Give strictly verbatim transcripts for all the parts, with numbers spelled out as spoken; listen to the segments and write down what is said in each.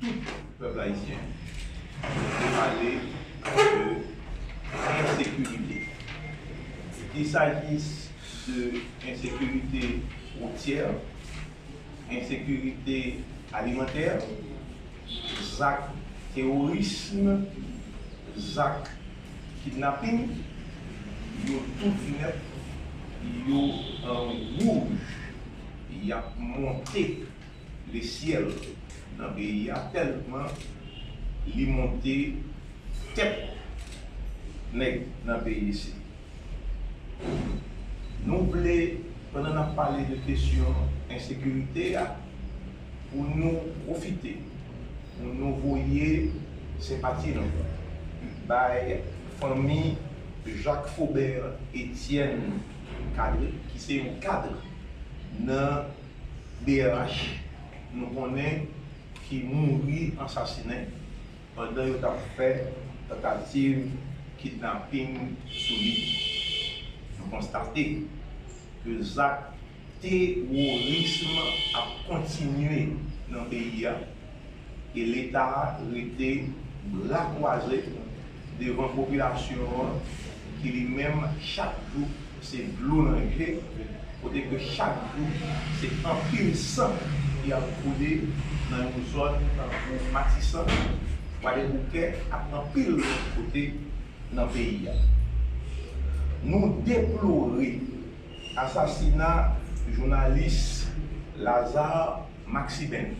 tout pèp ayisyen. Nou te pale de ensekirite. Qu'il s'agisse de ensekirite wotyè, ensekirite alimantè, zak teworism, zak kidnaping, yo tout nèt, yo an wouj, y ap monte lesyèl nan peyi a tèlman li monte tèt nèg nan peyi isi. Nou vle, pandan n ap pale de kesyon ensekirite a, pou nou pwofite, pou nou voye senpati nou bay fanmi Jacques Faubert Etienne Cadre, ki se yon kad nan B R H, nou konnen, ki mouri ansasinen pandan yo t ap fè tantativ kidnaping sou li. Nou konstate ke zak teworism ap kontinye nan peyi a, e Leta a rete bra kwaze devan popilasyon an, ki li menm, chak jou, se dlo nan je, kote ke chak jou, se anpil san ki ap koule nan yon zòn tankou Matisan, Kwadèboukè, ak anpil lòt kote nan peyi a. Nou deplore asasina jounalis Lazarre Maxiben,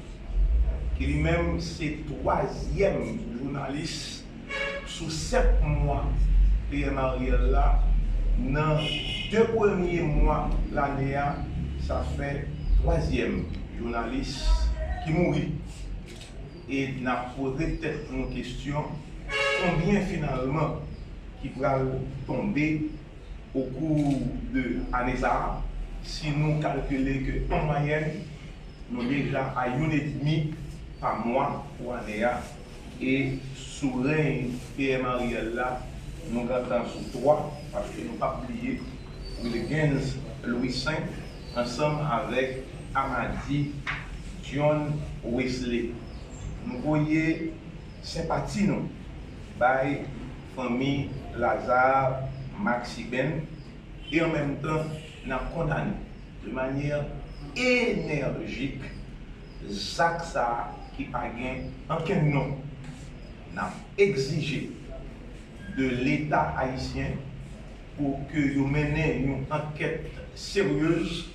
ki li menm se twazyèm jounalis sou sèt mwa P M Ariel la. Nan de premye mwa lane a, sa fè twazyèm jounalis ki mouri. E n ap poze tèt nou kesyon, konbyen finalman ki pral tonbe okou de ane sa a, si nou kalkile ke an mwayèn, nou deja a youn edmi pa mwa pou ane a, e sou rèy P M Ariel la, nou gentan sou twa, paske nou p ap bliye Wilgens Louis senk ansanm avèk Amadi John Wesley. Nou voye senpati nou bay fanmi Lazarre Maxiben, e an menm tan, n ap kondane de manyè enèjik zak sa a ki pa gen ankenn non. N ap egzije de Leta ayisyen pou ke yo mennen yon ankèt seryez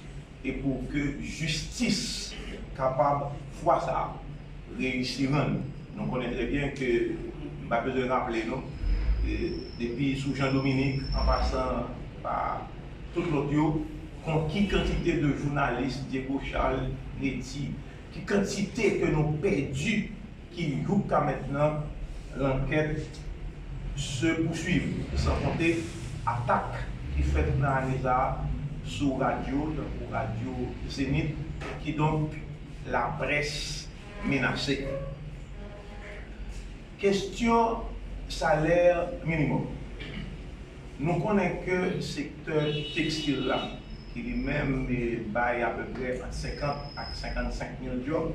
e pou ke jistis kapab, fwa sa a, reyisi rann. Nou konnen trè byen ke, m pa bezwen raple nou, e, depi sou Jean Dominique, an pasan pa tout lòt yo, kon ki kantite de jounalis, Diego Charles, Netty, ki kantite ke nou pèdi, ki jouska mentnan, lankèt se pouswiv, san konte atak ki fèt nan ane sa a sou radyo, tankou radyo Zenith, kidonk laprès menase. Kesyon salè minimòm. Nou konnen ke sektè tekstil la, ki li menm, eh, bay apeprè ant senkant ak senkannsenk mil djòb,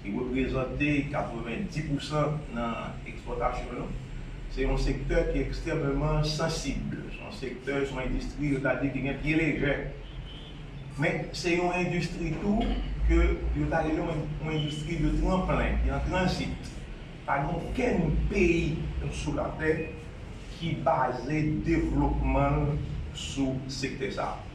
ki reprezante katrevenndis pousan nan ekspòtasyon nou, se yon sektè ki ekstrèmeman sansib. Se yon sektè, se yon endistri, yo ta di, ki gen pye lejè. Men se yon endistri tou ke yo ta rele yon, yon endistri de tranplen, ki an tranzit. Pa gen okenn peyi sou latè ki baze devlopman l sou sektè sa a.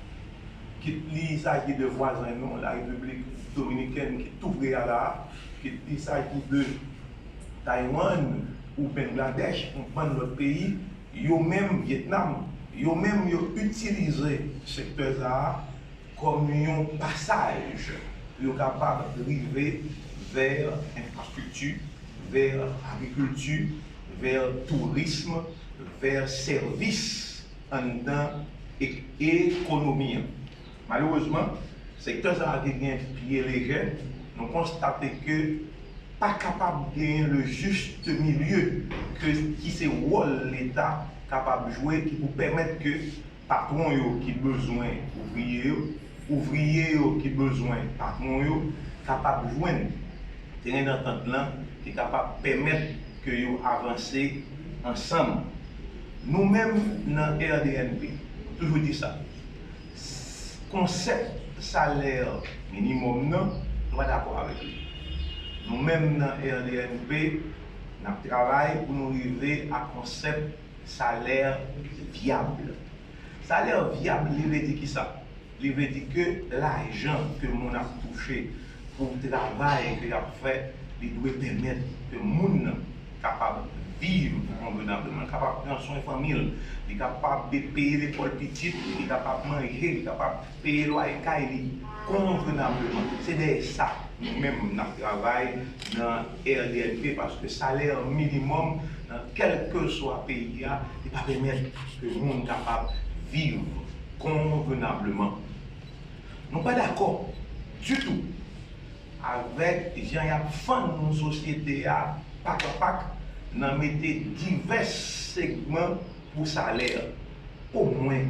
Kit li saji de vwazen nou, la Repiblik Dominikèn ki tou pre a la a, kit li saji de Taiwan ou Bangladesh, yon bann lòt peyi, yo menm, Vyetnam, yo menm yo itilize sektè sa a kòm yon pasaj pou yo kapab rive vè enfrastrikti, vè agrikilti, vè tourism, vè sèvis anndan e-, ekonomi an. Malerezman, sektè sa a ki gen pye lejè, nou konstate ke pa kapab genyen le juste milieu ke, ki se wòl Leta kapab jwe, ki pou pèmèt ke patwon yo ki bezwen ouvriye yo, ouvriye yo ki bezwen patwon yo, kapab jwenn teren dantant lan ki kapab pèmèt ke yo avanse ansanm. Nou menm nan R D N P, nou toujou di sa, konsèp salè minimòm nan, nou pa dakò avèk li. Nou menm nan R D N P, n ap travay pou nou rive a konsèp salè vyab. Salè vyab, li vle di kisa? Li vle di ke lajan ke moun ap touche pou travay ke y ap fè, li dwe pèmèt ke moun nan kapab viv konvenableman, kapab pran swen fanmi l, li kapab peye lekòl pitit, li kapab manje, li kapab peye lwaye kay li konvenableman. Se dèyè sa nou menm n ap travay nan R D N P, paske salè minimòm nan kèlkeswa peyi a, li pa pèmèt ke moun kapab viv konvenableman. Nou pa dakò ditou avèk jan y ap fann sosyete a pak pa pak nan mete divès segman pou salè. Omwen,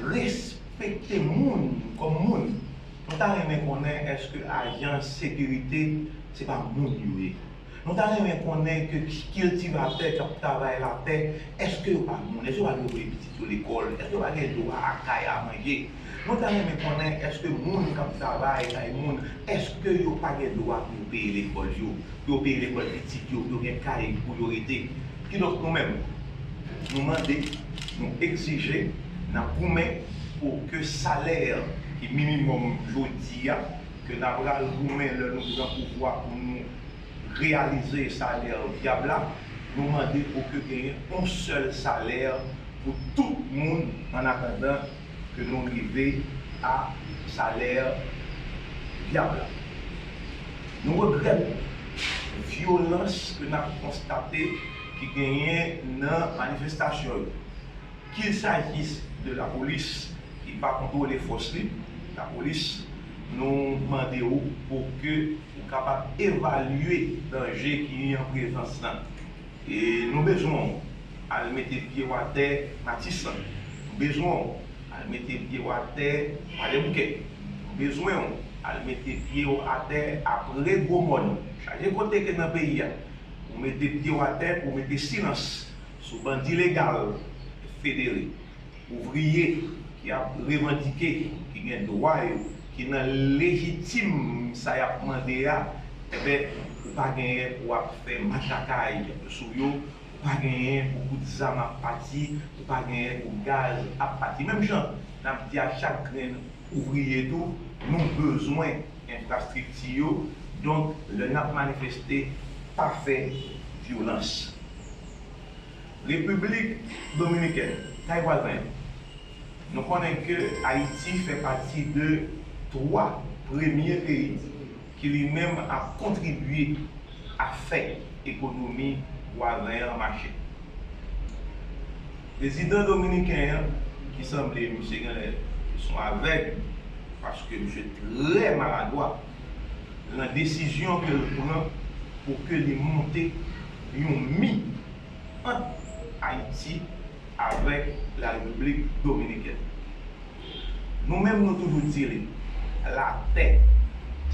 respekte moun kòm moun. Nou ta renmen konnen èske ajan sekirite se pa moun yo ye? Nou ta renmen konnen ke kiltivatè k ap travay latè, èske yo pa moun? Èske yo pa dwe voye pitit yo lekòl? Èske yo pa gen dwa a kay, a manje? Nou ta renmen konnen èske moun k ap travay kay moun, èske yo pa gen dwa pou yo peye lekòl yo, pou yo peye lekòl pitit yo, pou yo gen kay pou yo rete? Kidonk nou menm, nou mande, nou egzije, n ap goumen pou ke salè ki minimòm jodi a, ke n ap pral goumen lè nou pran pouvwa pou nou reyalize salè vyab la, nou mande pou ke genyen yon sèl salè pou tout moun, an atandan ke nou rive a salè vyab la. Nou regrèt vyolans ke n ap konstate ki genyen nan manifestasyon yo. Qu'il s'agisse de lapolis ki pa kontwole fòs li, lapolis, nou mande w pou ke ou kapab evalye danje ki an prezans lan. E nou bezwen w al mete pye w atè Matisan. Nou bezwen w al mete pye w atè Kwadèboukè. Nou bezwen w al mete pye w atè apre Gwo Mòn. Chaje kote ke nan peyi a, ou mete pye w atè pou mete silans sou bandi legal federe, ouvriye ki ap revandike, ki gen dwa yo, ki nan lejitim sa y ap mande a, enben, ou pa genyen pou w ap fè machanday sou yo, ou pa genyen pou kout zam ap pati, ou pa genyen pou gaz ap pati. Menm jan n ap di a chak grenn ouvriye tou, nou bezwen enfrastrikti yo, donk, lè n ap manifeste, pa fè vyolans. Repiblik Dominikèn, kay vwazen an. Nou konnen ke Ayiti fè pati de twa premye peyi ki li menm ap kontribye a fè ekonomi vwazen an mache. Prezidan dominiken an, ki sanble misye genlè se yon avèg, paske misye trè maladwa nan desizyon ke l pran pou ke li monte yon mi ant Ayiti avèk Larepiblik Dominikèn. Nou menm, nou toujou di li, latè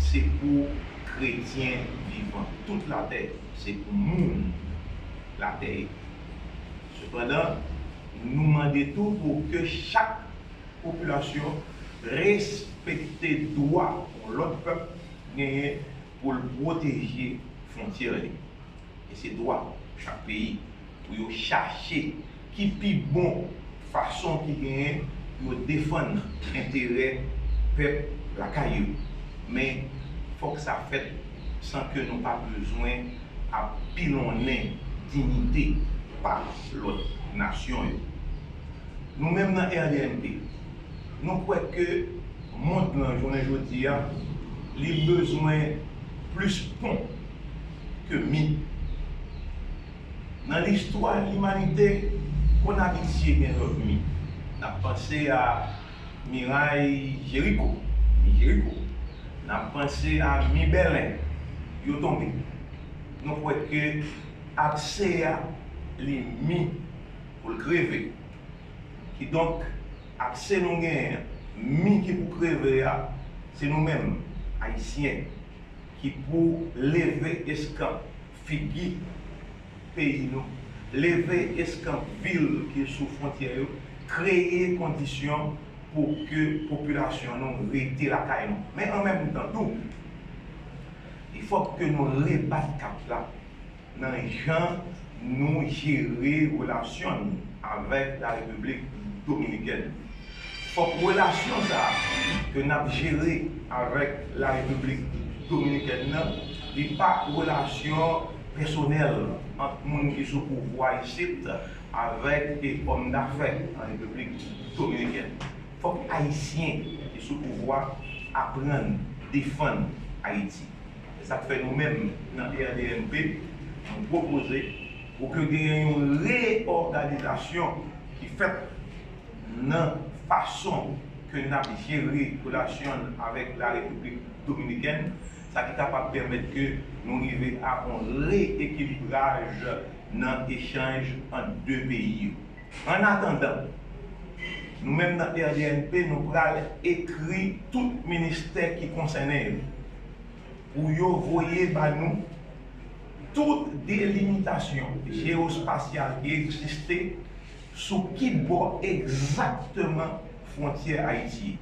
se pou kretyen vivan. Tout latè se pou moun latè ye. Sepandan, nou mande tou pou ke chak popilasyon respekte dwa yon lòt pèp genyen pou l pwoteje fwontyè li. E se dwa chak peyi pou yo chache ki pi bon fason ki genyen pou yo defann enterè pèp lakay yo. Men, fòk sa fèt san ke nou pa bezwen ap pilonnen diyite pa lòt nasyon yo. Nou menm nan R D N P, nou kwè ke mond lan, jounen jodi a, li bezwen plis pon ke mi. Nan listwa limanite, konn abitye gen lòt mi. N ap panse a miray Jeriko, mi Jeriko. N ap panse a mi Bèlen, yo tonbe. Nou kwè ke aksè a, li mi pou l kreve. Kidonk, aksè nou genyen an, mi ki pou kreve a, se nou menm, Ayisyen, ki pou leve eskanp figi peyi nou, leve eskanp vil ki sou fwontyè yo, kreye kondisyon pou ke popilasyon nou rete lakay nou. Men an menm tan tou, il fòk ke nou rebat kat la nan jan nou jere relasyon n avèk la Repiblik Dominikèn. Fòk relasyon sa a ke n ap jere avèk la Repiblik Dominikèn nan, li pa relasyon pèsonèl ant moun ki sou pouvwa isit avèk e òm dafè an Repiblik Dominikèn. Fòk Ayisyen ki sou pouvwa aprann defann Ayiti. Se sa k fè nou menm nan R D N P, nou pwopoze pou ke genyen yon reyòganizasyon ki fèt nan fason ke n ap jere relasyon n avèk la Repiblik Dominikèn, sa ki kapab pèmèt ke nou rive a yon reyekilibraj nan echanj ant de peyi yo. An atandan, nou menm nan R D N P, nou pral ekri tout ministè ki konsène yo pou yo voye ba nou tout delimitasyon jewoespasyal ki egziste sou ki bò egzakteman fwontyè Ayiti ye.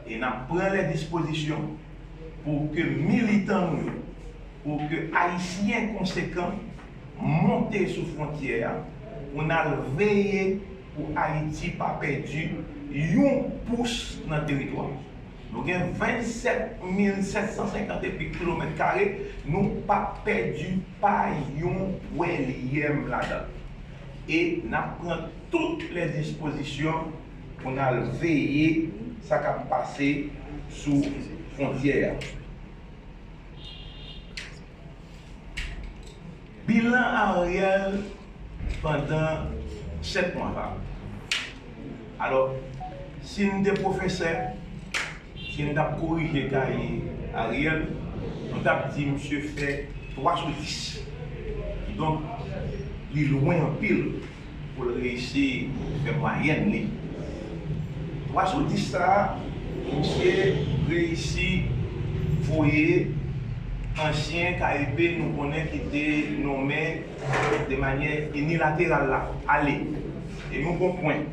E n ap pran lè dispozisyon pou ke militan nou yo, pou ke Ayisyen konsekan monte sou fwontyè a, pou n al veye pou Ayiti pa pèdi yon pous nan teritwa. Nou gen vennsèt mil sèt san senkant epi kilomèt kare, nou p ap pèdi pa yon pwèlyèm ladan l. E n ap pran tout lè dispozisyon pou n al veye sa k ap pase sou fwontyè a. Bilan Ariel pandan sèt mwa sa a. Alò, si n te pwofesè, si n t ap korije kaye Ariel, nou t ap di misye fè twa sou dis. Kidonk, li lwen anpil pou l reyisi fè mwayèn li. Twa sou dis sa a, misye reyisi voye ansyen K E P nou konnen ki te nonmen de manyè inilateral la ale. E yon bon pwen.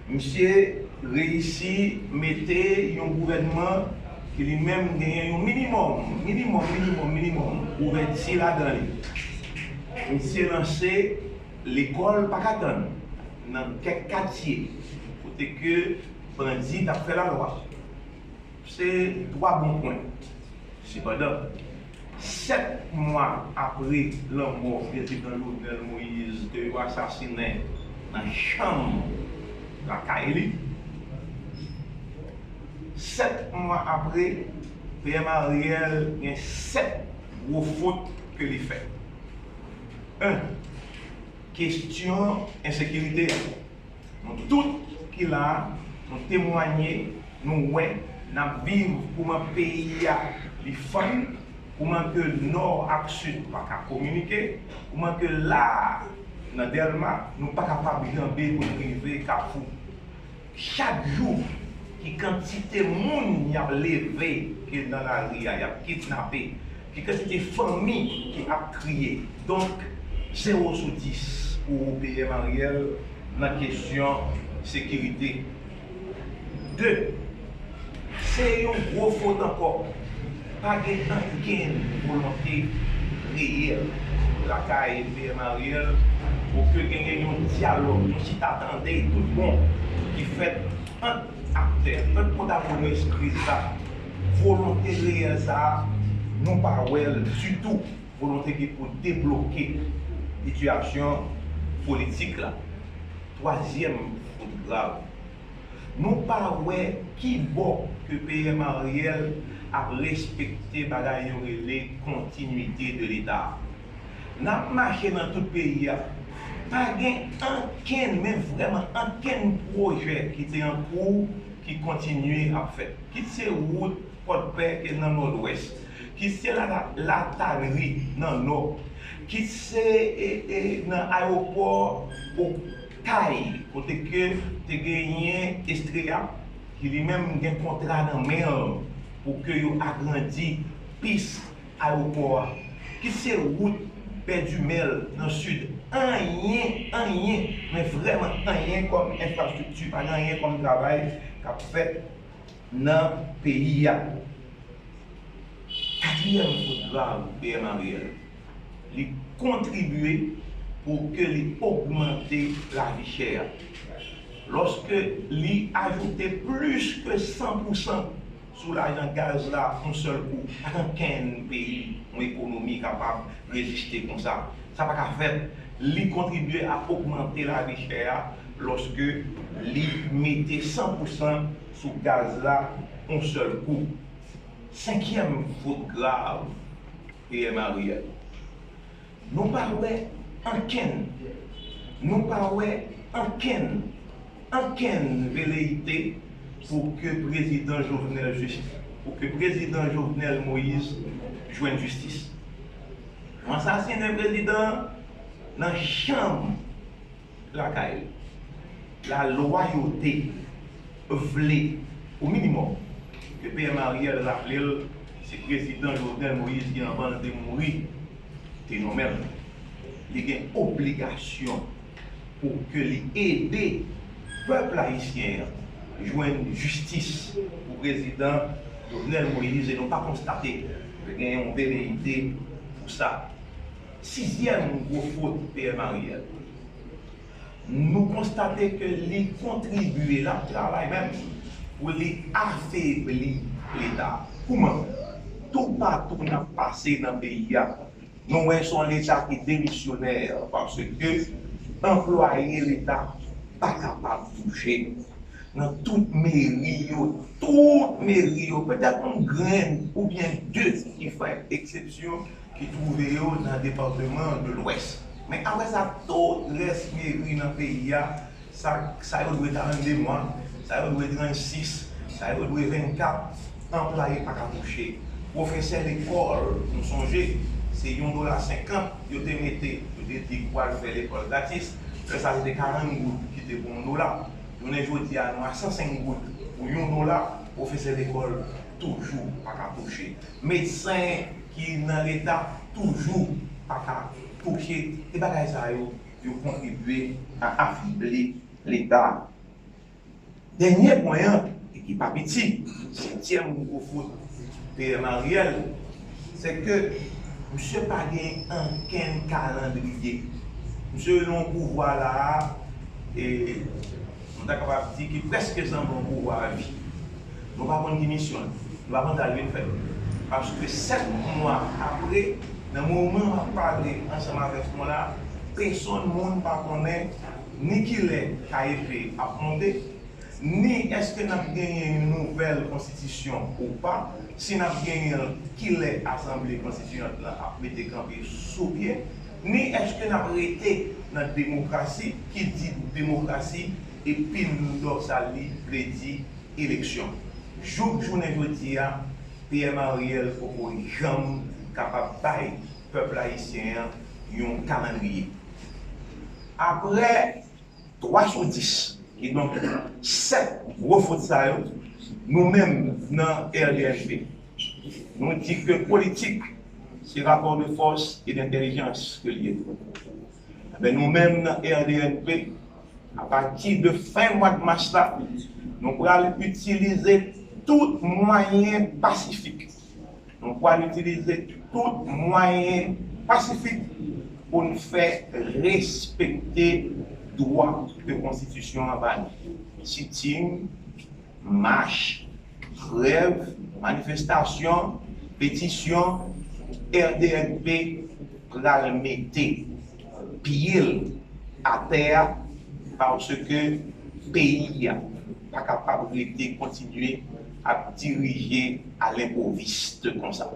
Misye reyisi mete yon gouvènman ki li menm genyen yon minimòm, minimòm, minimòm, minimòm ouvèti ladan li. Misye lanse lekòl pa ka tann nan kèk katye kote ke bandi t ap fè lalwa. Se twa bon pwen. Sepandan, sèt mwa apre lanmò Prezidan Jovenel Moïse ke yo asasinen nan chanm lakay li, sèt mwa apre, P M Ariel gen sèt gwo fot ke li fè. En, kesyon ensekirite a. Nou tout ki la a, nou temwanye, nou wè, n ap viv kouman peyi a li fann, kouman ke Nò ak Sid pa ka kominike, kouman ke la a, nan Dèlma, nou pa kapab janbe pou n rive Kafou. Chak jou, ki kantite moun y ap leve ke nan lari a, y ap kidnape, ki kantite fanmi ki ap kriye. Donk, zewo sou dis pou P M Ariel nan kesyon sekirite. De, se yon gwo fot ankò. Pa gen ankenn volonte reyèl lakay P M Ariel pou ke genyen yon dyalòg, yon chita tande tout bon ki fèt ant aktè, ant pwotagonis kriz la. Volonte reyèl sa a, nou pa wè l ditou. Volonte ki pou debloke sitiyasyon politik la. Twazyèm fot grav. Nou pa wè ki bò ke P M Ariel ap respekte bagay yo rele kontinwite de Leta. N ap mache nan tout peyi a. Pa gen ankenn, men vrèman ankenn pwojè ki te an kou ki kontinye ap fèt. Kit se wout Pòdpè ke nan Nòdwès, kit se la, Latanri nan Nò, kit se, e, e, nan ayewopò Okay, kote ke te genyen Estrella, ki li menm gen kontra nan men l pou ke yo agrandi pis ayewopò a, kit se wout Bèdimèl nan sid, anyen, anyen, men vrèman anyen kòm enfrastrikti, pa gen anyen kòm travay k ap fèt nan peyi a. Katriyèm fot grav P M Ariel, li kontribye pou ke li ogmante lavi chè a. Lòske li ajoute plis ke san pousan sou lajan gaz la yon sèl kou, pa gen okenn peyi, yon ekonomi kapab reziste konsa. Sa pa ka fèt. Li kontribye a ogmante lavi chè a lòske li mete san pousan sou gaz la yon sèl kou. Senkyèm fot grav P M Ariel. Nou pa wè ankenn, nou pa wè ankenn, ankenn veleyite pou ke prezidan Jovenel Jis-, pou ke prezidan Jovenel Moïse jwenn jistis. Nou asasinen prezidan an nan chanm lakay li. Lalwayote vle, o minimòm, ke P M Ariel raple l, se prezidan Jovenel Moïse ki anvan l te mouri, te nonmen l. Li gen obligasyon pou ke li ede pèp ayisyen an jwenn jistis pou prezidan Jovenel Moïse, e nou pa konstate ke gen yon veleyite pou sa. Sizyèm gwo fot P M Ariel. Nou konstate ke li kontribye, l ap travay menm pou li afebli Leta. Kouman? Toupatou n ap pase nan peyi a, nou wè se yon Leta ki demisyonè, paske anplwaye Leta pa kapab touche. Nan tout meri yo, tout meri yo, petèt yon grenn oubyen de ki fè eksepsyon, ki twouve yo nan depatman de Lwès. Men apre sa, tout rès meri nan peyi a, sa, sa yo dwe karannde mwa, sa yo dwe trannsis, sa yo dwe vennkat, anplwaye pa ka touche. Pwofesè lekòl, nou sonje, se yon dola senkant yo te mete, yo te di pou al fè lekòl gratis. Lè sa a, se te karant goud ki te pou yon dola. Jounen jodi a, nou a san senk goud pou yon dola, pwofesè lekòl toujou pa ka touche. Medsen ki nan Leta toujou pa ka touche. E bagay sa yo, yo kontribye a afebli Leta. Dènye pwen an, e ki pa piti, setyèm gwo fot P M Ariel, se ke misye pa gen ankenn kalandriye. Misye nan pouvwa la a, e nou ta kapab di ki prèske sanble yon pouvwa a vi. Nou pa konn ki misyon l, nou pa konn sa l vin fè. Paske sèt mwa apre, nan moman m ap pale ansanm avèk nou la, pèsonn moun pa konnen ni kilè K E P ap monte, ni èske n ap genyen yon nouvèl konstitisyon ou pa, si n ap genyen l, kilè Asanble Konstitiyant lan ap mete kanpe sou pye, ni èske n ap rete nan demokrasi, ki di demokrasi, epi nou dòk sa li vle di eleksyon. Jouk jounen jodi a, P M Ariel poko janm kapab bay pèp ayisyen an yon kalandriye. Apre twa sou dis, kidonk sèt gwo fot sa yo, nou menm nan R D N P, nou di ke politik se rapò de fòs e dentèlijans ke l ye. Ebyen, nou menm nan R D N P, apati de fen mwa mas la, nou pral itilize tout mwayen pasifik. Nou pral itilize tout mwayen pasifik pou n fè respekte dwa ke konstitisyon an ba nou. Sitin, mach, grèv, manifestasyon, petisyon, R D N P pral mete pye l atè a, paske peyi a pa kapab rete kontinye ap dirije a lenpwovis konsa.